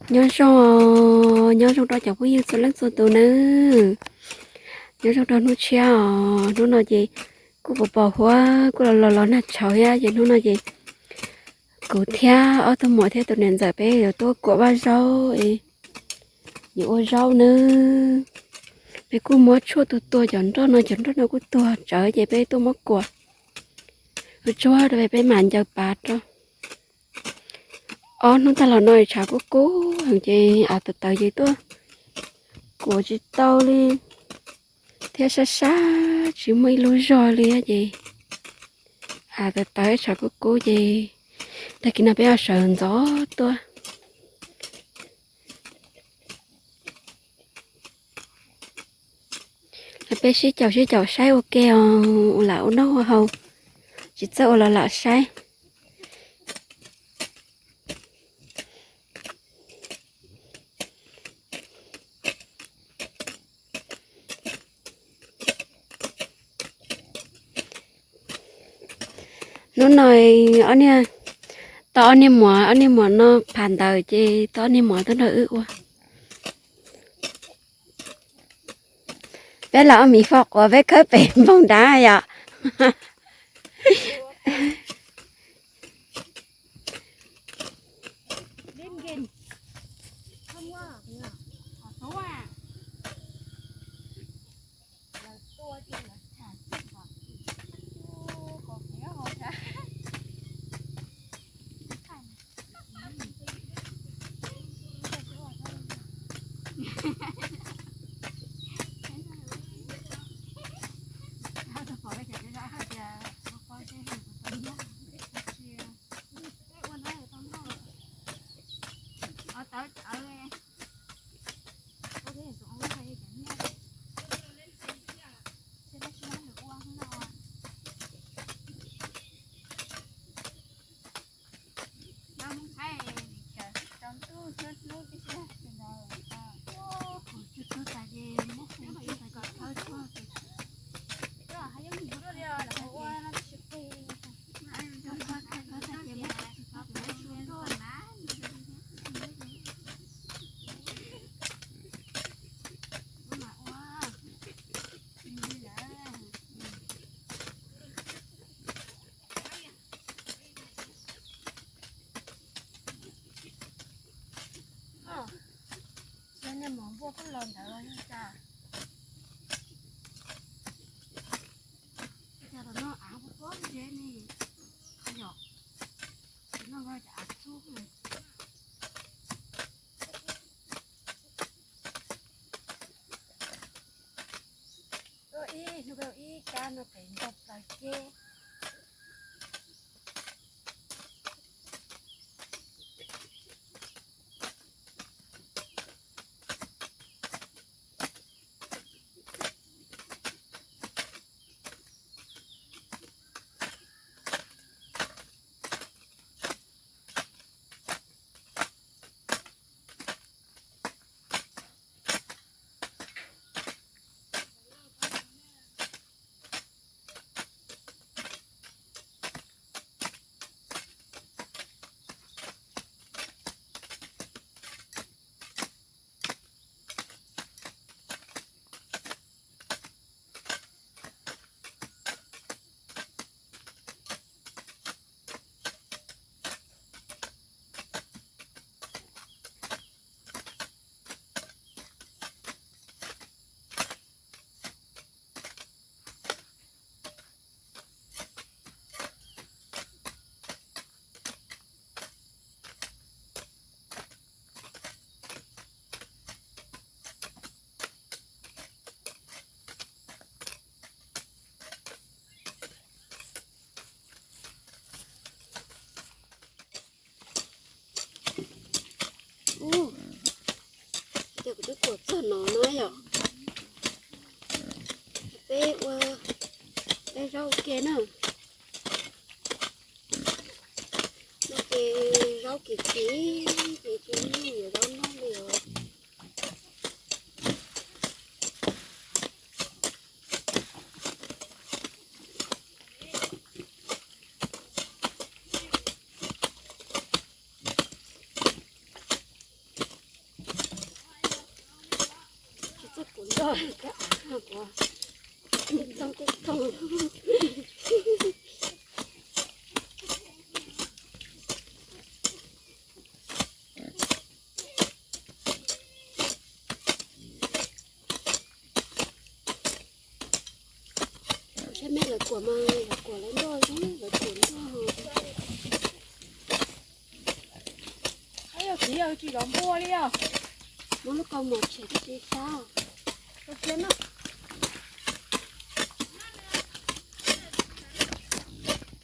Nyob zoo, nyob zoo rau cov phooj ywg txhua leej txhua tus nawb. Nyob zoo rau hnub tshiab os, hnub no ces kuj pos pos huab kuj los los los nag tshauv thiab ces hnub no ces kuv thiab ob tug muam thiab tus niam ntxawm peb yuav tuaj kuam vaj zaub es yuav ua zaub nawb. Peb kuj muab tshuaj tua tua cov nroj no, cov nroj no kuj tuag tsawv ces peb tuaj muab kuam. Ua tsuag rau peb mam ncaws pav rau. Ob hnub tag los no tshav kub kub heev ces av tawv tawv ces tuaj kuam tsis tau li thiab, sab sab tsis muaj ib lub zog li ces av tawv tawv tshav kub kub ces tag kis no peb ho sawv ntxov tuaj. Peb sib caum sib caum saib ua ke os, ua lam ua noj ua haus, tsis txawj ua los lam saib. Hnub no ob niag, tau ob niag muam, ob niag muam no pham ntawd ces tau ob niag muam tuaj nrog wb ua. Peb los ua miv foj quav peb khawb pem npoo dab yom. Niag mov npua kuj los ntawd los yog cas? Cas los no av pob pob ntse ne, yom, no cov av txhub. Ib hnub ib kab no pem nkaus plaws ceg. Ub, ces kuv twb kuam txog no na yom. Peb ua, peb zaub ua ke na. No ces zaub kim kim ces tsis muaj zaub noj li os. toj, kab av kuv txooj teb txooj. Saib mej lawv kuam mas lawv kuam lawv nroj, lawv kuam nroj. Yog txiv yawg tsis zov npua li os. Muab lub kaus mom tshem tib si sab.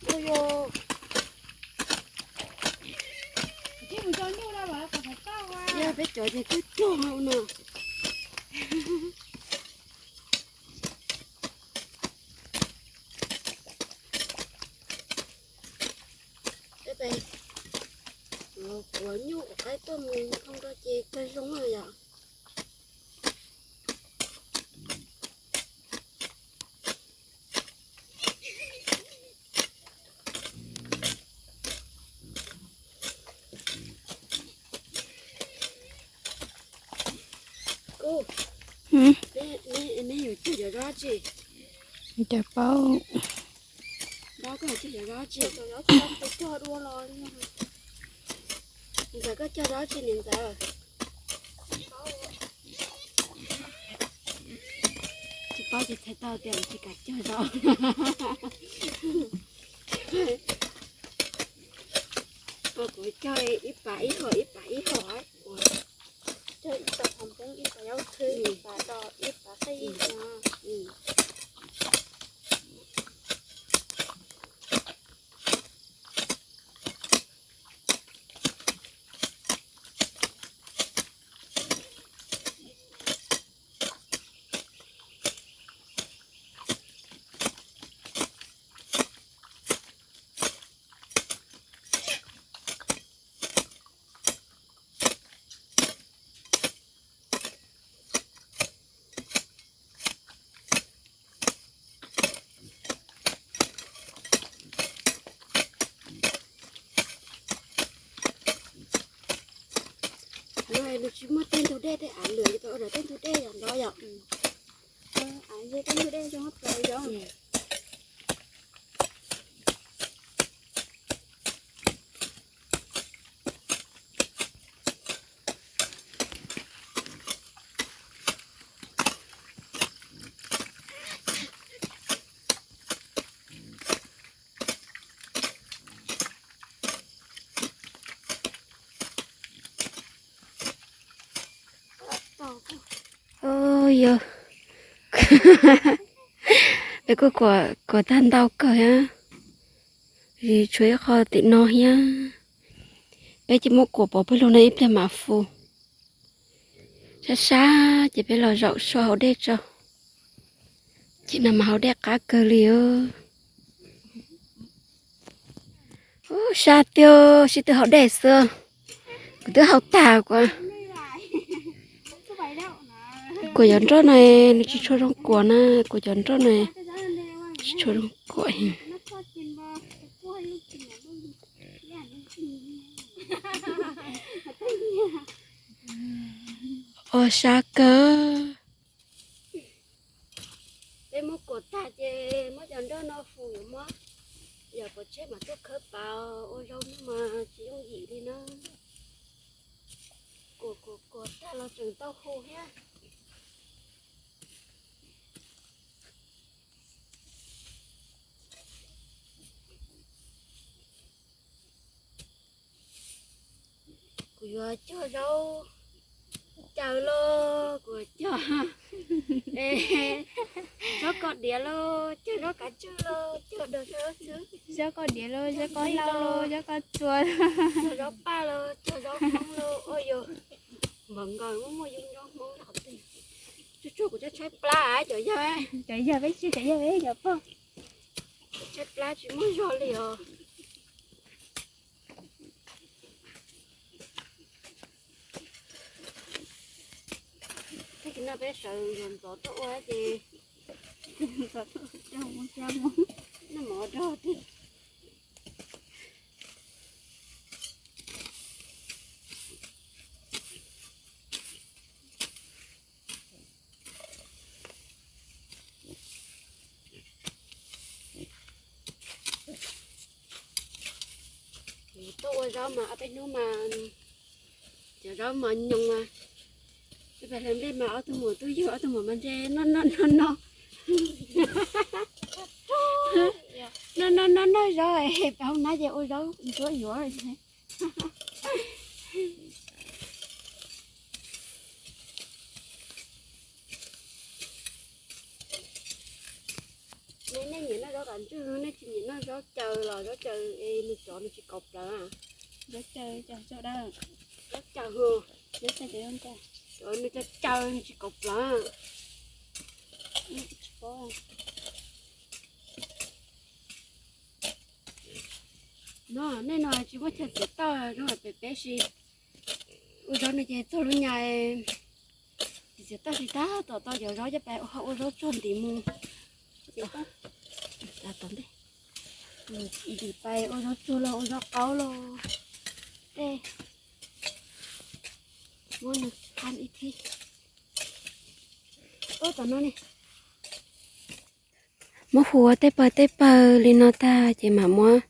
Ua yog, yog peb cov ces twb pluag no. Peb, kuv nyuj kuv qaib tuaj mus nthoo rau ces kawg zoo yom. Kuv, neb yuav cog cov zaub tsi? Cas paub. Zaub koj cog cov zaub tsi? Ntxawm koj cog zaub tsi niam ntxawm? Tsis paub ces txhais tau tias tsis kam cog zaub. Kuv cog ib pas ib hom ib pas ib hom. Cog ib pas qhov npoob, ib pas zaub khwb, ib pas do, ib pas qij no. Nws tsis muaj tej ntug dej, tej av lwm ces peb ua tej ntug dej yom, nrov yom. Av yog tej ntug dej zoo plaws yom. Yog, peb kuj kuam, kuam tag ntau kawg thiab, tshuav ib qho tim no thiab. Peb cia muab kuam pov pawg lug no ib pliag mam fu. Sab sab ces peb los zaum so haus dej tso. Ces no mas haus dej qab kawg li os. Ub, sab tiag, sib tw haus dej xwb. Kuv twb haus tag kuv. Kuam cov nroj no nws tsis tshua zoo kuam na, kuam cov nroj no tsis tshua zoo kuam. Ua sab kawg. Peb muab kuam tag ces muab cov nroj no fu yuav muab yam pov tseg mas tuaj khawb pas ua zaub mas tsis yooj yim li na. Kuam kuam kuam tag los tseem tau hu thiab. Kuv yuav cog zaub caws los kuv cog, zaub koj diav los cog, zaub kav tswj los cog, zaub koj diav los, zaub koj hlau los, zaub koj txua, zaub paj los cog, zaub hmoob los ua yog npawg nkaus muaj muaj yub nyob hmoob hov twg. Tsuag tsuag kuv tshaib tshaib plab cov yawg, cov yawg peb tsis, cov yawg peb cov pog, tshaib plab tsis muaj zog li os. Tag kis no peb sawv ntxov tuaj ua ces ntxov tuaj ua, noj mov dog tiag. Zaub mas ob peb hnub mas cov zaub mas nyoos mas, peb pais hlawv nplej mas ob tug muam tub yug ob tug muam mas ntshe noj noj noj noj noj noj noj noj zaub, peb hoob nab ces ua zaub ntsuab yuav. Nej, nej nyiam noj zaub qab ntswg, nej tsis nyiam noj zaub caws los zaub caws es nws tsov nws tsis kaus plawv. Zaub caws, zaub caws, nws caws caws nws tsis kaus plawv. No, nej no tsis muaj chaw txiav toj zoo pem peb si. Ua zaub no ces txog lub nyas txiav txiav toj tsis tag tom tau cov zaub coj pais ua, ua zaub tsuag ntim mus. Ntim pais ua zaub tsuag los ua zaub qaub los tej. Muab nws thab ib thib. Ub, tom no ne. Muab hu ua tej pawg tej pawg li no tag ces mam muab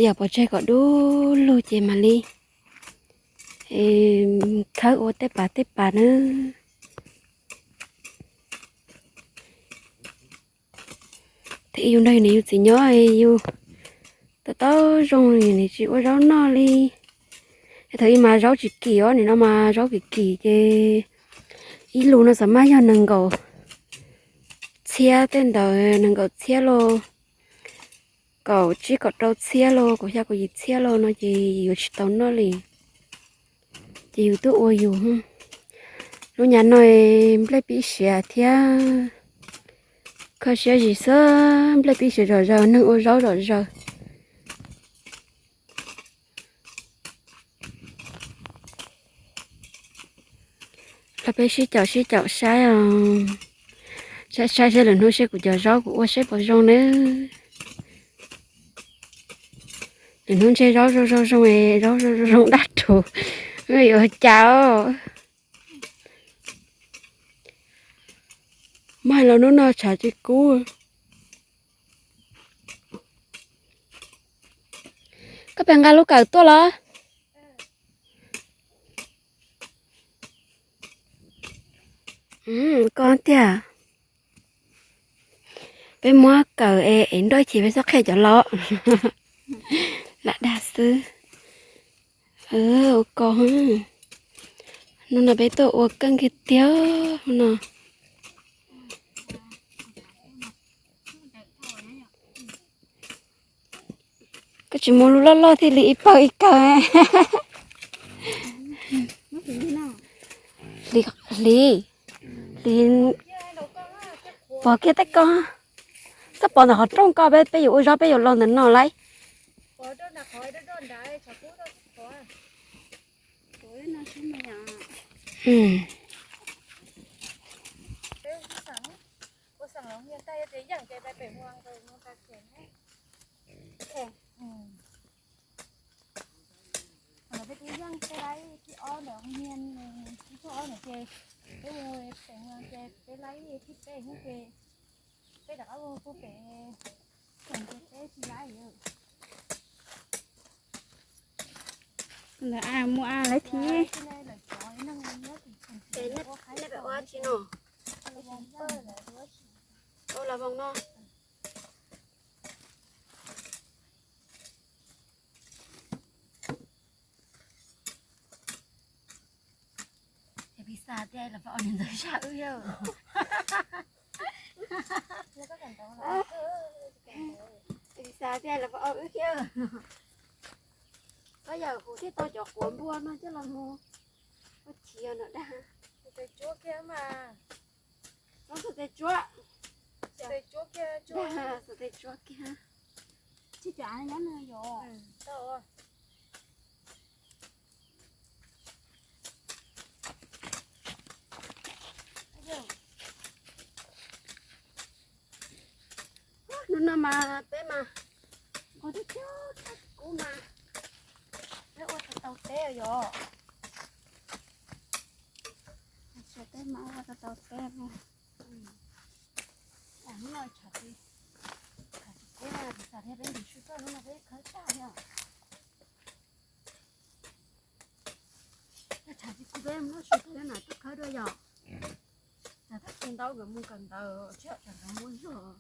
yam pov tseg kom dub lug ces mam li khawb ua tej pas tej pas na. Thiab yus nrog yus niam yus txiv nyob, yus tau tau zoo, yus niam tsis ua zaub noj li. Es thaum ub mas zaub tsis kim os, nim no mas zaub kim kim ces ib lus no xav mas yog nees nkaum txhiab tej ntawd, nees nkaum txhiab los kaum tsib kaum rau txhiab los kaum xya kaum yim txhiab los no ces yuav tsis tau noj li. Ces yus tuaj ua yus. Lub nyam no nplej pib siav thiab, kho siab zim xwb, nplej pib siav zom zaws, neeg ua zaub zom zaws. Los peb sib caum sib caum saib os, saib saib seb lwm hnub seb kuv cov zaub kuv ua saib puas zoo nawb. Lwm hnub ntshe zaub zoo zoo zoo, zaub zoo zoo zoo dab rhuv, yuav cas os. Mas hais los hnub no tshav tsis kub. Koj pes nqa lub kawm tuaj los? Koj tiag. Peb muab kawm es nroj ces peb txhob qhia cov los. Lam dag xwb. Ua ko, hnub no peb tuaj ua keej kiag tiag no. Koj tsis muab lub loj loj thiaj li ib pawg ib kawg. Hliv, hliv, pov kiag tej ko. Txhob pov ntawm qhov rooj ko, peb yuav ua zaub peb yuav los ntawm no lauj. Peb twb yeej peb laib thib ob ntawm hoo nian, thib ob ntawd ces peb mus pem mus ces peb laib thib peb hnub ces peb rov qab mus pem, peb tsis laib. Ntawd a, mus a laib thib. Los voos no. Pisa tias los pab ua niam ntxawm zaj wb yog. Pisa tias los pab ua wb thiab. Koj yawm kuv thiaj tau cov quav npua no coj los mus ua chiv no dag. Tes tsuab kiag mas. Tes tsuab. Tes tsuab kiag. Tes tsuab kiag. Tsis cov av nyob no yom. Hnub no mas peb mas nqus twb cog tag kub mas peb ua tau tau teb yom. Peb mas ua tau tau teb. Hnub no tshav tsis kub na, tsis tas thiab peb ntim su tuaj hnub no peb khawb tag thiab. Peb mus noj su tag na, tuaj khawb dua yom. Tag tab sis ntau nkawd mus kawm ntawv, tsam nkawd muaj zog.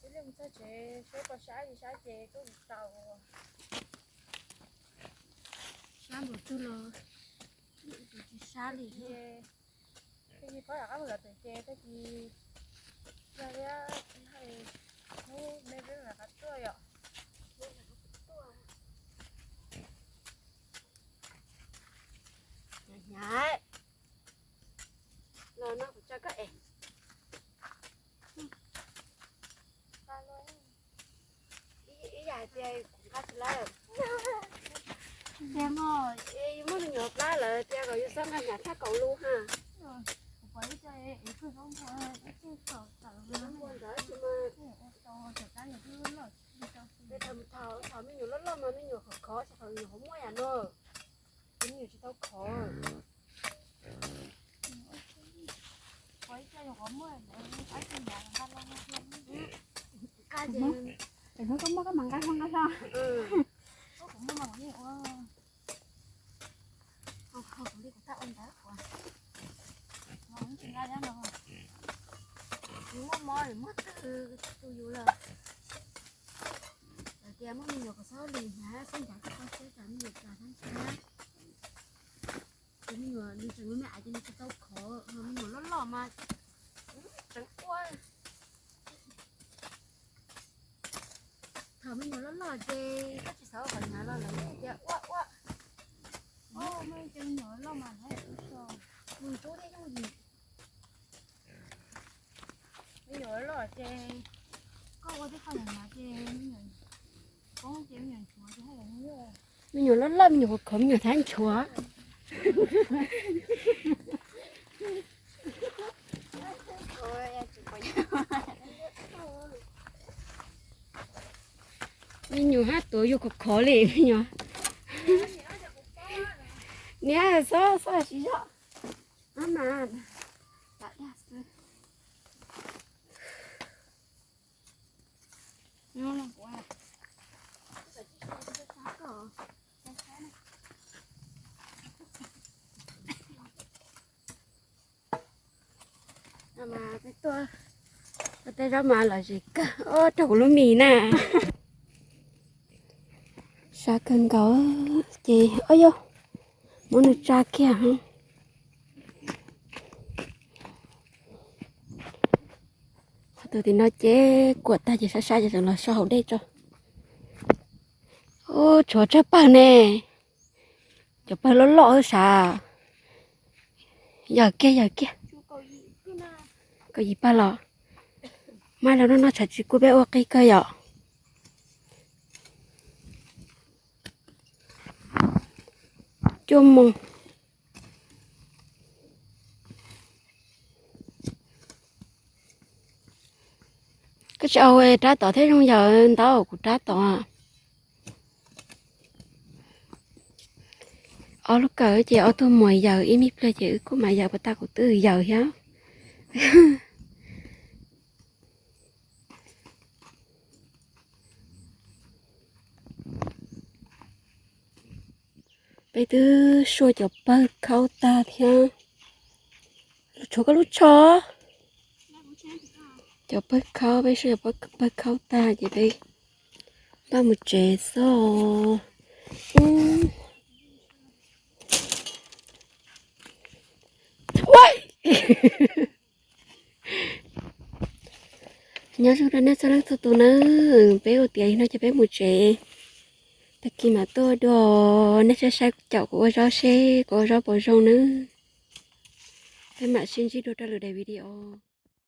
Ib leeg txog tsev suab tau sab li sab ces tuaj tsis tau. Sab npaum twg los tsis sab li. Tag kis pab rov qab mus lawv tom ces tag kis yog thiab tsis hais hnub me peb rov qab tuaj yom. Hnyav, los no kuv tso koj es. Ib yam hais tias kuv nqa tsis lawm. Tiag no, yus muaj me nyuam plab lawm tias kom yus txhob nqa hnyav tshaj kaum lus ha. Thaum me nyuam loj loj mas me nyuam khov khov, thaum me nyuam qhov muaj yam no, me nyuam tsis tau khov. Ces hnub koj muaj koj mam nqa hlo nqa hlo. Muaj mob muaj twg tu yus lawm. Lawv tias muaj me nyuam kom txhob lwm hnyav, txhob ncav txog txoj siab tsam me nyuam txawv thab ntshai. Ces me nyuam nws tseem me me aiv ces nws tsis tau khov, ho me nyuam loj loj mas tseem ua. Thaum me nyuam loj loj ces koj tsis xav ua qhov hnyav los lawv yeej tias ua ua. Mus rub thiab yooj yim. Me nyuam loj ces koj ua tej qhov hnyav ces me nyuam poob ces me nyuam nchuav ces haj yam nyuaj. Me nyuam loj loj, me nyuam khov khov, me nyuam thab nchuav. Me nyuam hab tuav yus khov khov li me nyuam. Niam, xob xob siv zog. Ab mas, peb tuaj, peb tej zaub mas lom zem kawg, rau kuv lub mis na. Sab kawg nkaus ces, o yog, muab nws tsa kiag. Qhov twg tim no ces kuam tag ces sab sab ces tseem los so hauv dej tso. Ub, tshuav tsawg pawg ne? Cov pawg loj loj sav. Yawm kiag, yawm kiag. Kaum yim pawg los. Mas lawv noj noj tshav tsis kub peb ua qig kawg yom. Cuaj moos. Koj tsis au rab tom thiab zoo yawm ntau kuv rab tom. Ob lub kawm ces ob tug muam yawm ib me pliag ces wb kuj mam yawm puas tas kuv twb yawm thiab. Peb twb sua cov pawg khaub tag thiab. Tshuav koj lub tsho. Cov pawg khaub, peb sua cov pawg khaub tag ces peb npaj mus tsev xwb. Nyob zoo rau nej txhua leej txhua tus nawb, peb ua tiav li no ces peb mus tsev. Tag kis mam tuaj dua, nej saib saib caum kuv ua zaub seb kuv ua zaub puas zoo nawb. Peb mam sib ntsib dua rau lwm daim video.